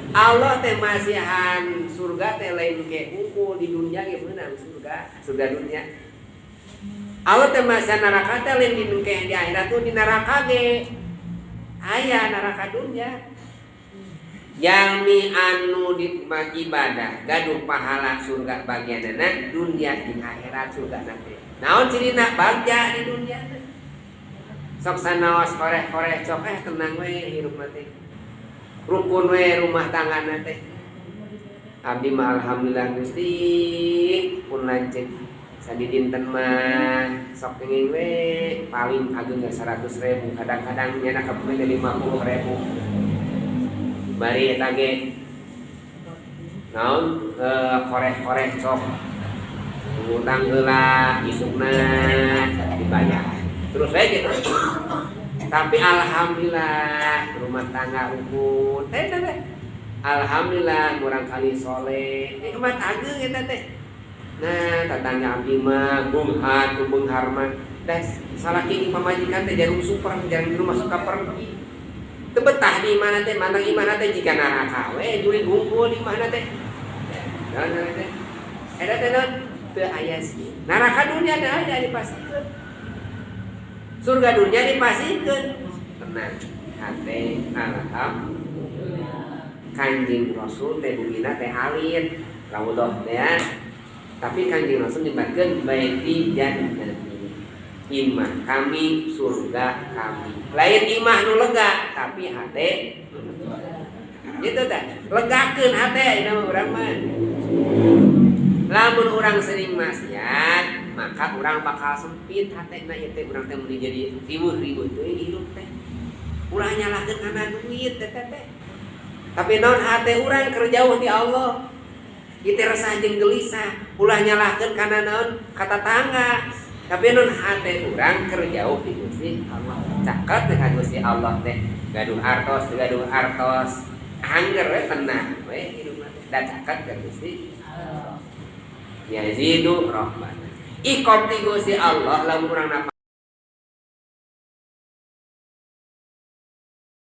Allah teh masihan surga teh lain ke unggul di dunia ge meunang surga, surga dunia. Allah teh masihan neraka teh lain di ke di akhirat tuh di neraka ge. Aya neraka dunia. Jalmi anu di ibadah gaduh pahala surga bagianana dunia di akhirat surga nanti. Naon cirina bagja di dunia teh? Sok sanaos koreh-koreh sok tenang we hirup mah teh. Rukun we rumah tangga teh. Abdi mah alhamdulillah Gusti pun lanceuk sadidinten mah sok kenging we paling ageng 100 ribu, kadang-kadang nyana ka 50 ribu. Bari eta ge naon, koreh-koreh sok ngutang heula, isukna dibayar terus we gitu. Tapi alhamdulillah rumah tangga rukun teh teh teh. Alhamdulillah murang kali soleh, nikmat ageung eta teh. Nah, tetangga abdi mah beunghar ku beunghar mah dan salaki pamajikan teh jarum super, jarang di rumah, suka pergi, teu betah di mana teh, mana imahna teh jika neraka we, jurig hungkul di mana teh. Naon teh eta teh? Naon teu aya sih neraka dunia teh aya dipasihkeun, surga dunia dipasihkeun, tenang hate, alhamdulillah. Kanjeng Rasul teh bumina teh alit raudhah teh ya. Tapi Kanjeng Rasul nyebatkeun baiti jannati, imah kami surga kami. Lain imah nu lega, tapi hate gitu teh, legakeun hate. Ini mah urang mah lamun urang sering maksiat maka urang bakal sempit hatena ieu teh. Urang teh mun jadi riweuh-riweuh teh hirup teh, ulah nyalahkeun kana duit teh teh, tapi naon, hate urang keur jauh di Allah. Ieu teh resah jeung gelisah. Ulah nyalahkeun kana naon, ka tatangga, tapi naon, hate urang keur jauh di Gusti Allah, caket dengan Gusti Allah teh. Gaduh artos, gaduh artos, angger we, tenang we hidup mah teh, da caket ka Gusti. Yazidu rahmatan. Iqob ti Gusti Allah lamun urang.